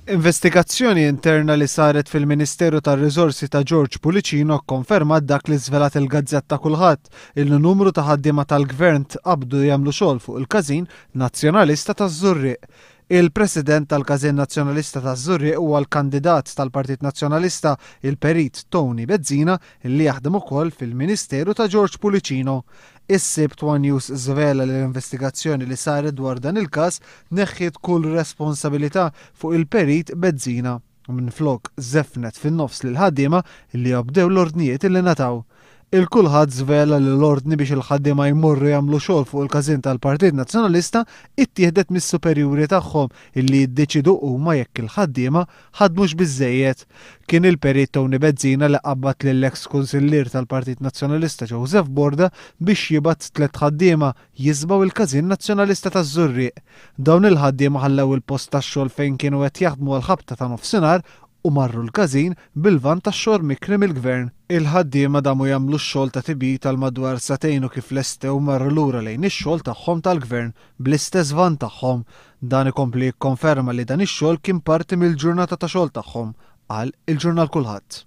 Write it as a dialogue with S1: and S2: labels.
S1: Investigazzjoni interna li saret fil-Ministeru tar-Riżorsi ta' George Pullicino kkonfermat dak li żvelat il-gazzetta Kullħadd, illi numru ta' ħaddiema tal-Gvern tqabbdu jagħmlu xogħol fuq il-każin Nazzjonalista taż-Żurrieq. Il-President tal-Każin Nazzjonalista taż-Żurrieq huwa l-kandidat tal-Partit Nazzjonalista, il-Perit Tony Bezzina, li jaħdem ukoll fil-Ministeru ta' George Pullicino. Is-Sibt one News żvela li l-investigazzjoni li saret dwar dan il-każ neħħiet kull responsabilità fuq il-Perit Bezzina u minflok żeffnet fin-nofs lill-ħaddiema li obdew l-ordnijiet li ngħataw. Il-Kulħadd żvela li l-ordni biex il-ħaddiema jmorru jagħmlu xogħol fuq il-każin tal-Partit Nazzjonalista ittieħdet mis-superjuri tagħhom illi jiddeċiedu huma jekk il-ħaddiema ħadmux biżżejjed. Kien il-Perit Tony Bezzina li qabbad lill-eks Kunsillier tal-Partit Nazzjonalista Joseph Borda biex jibgħat tlett ħaddiema jiżbgħu il-Każin Nazzjonalista taż-Żurrieq. Dawn il-ħaddiema ħallew il-post tax-xogħol fejn kienu qed jaħdmu għall-ħabta ta' nofsinhar u marru l-każin bil-vann tax-xogħol mikri mill-Gvern. Il-ħaddiema damu jagħmlu x-xogħol ta' tibjid għal madwar sagħtejn u kif lestew marru lura lejn ix-xogħol tagħhom tal-Gvern bl-istess vann tagħhom. Dan ikompli jikkonferma li dan ix-xogħol kien parti mill-ġurnata ta' xogħol tagħhom, qal il-ġurnal Kulħadd.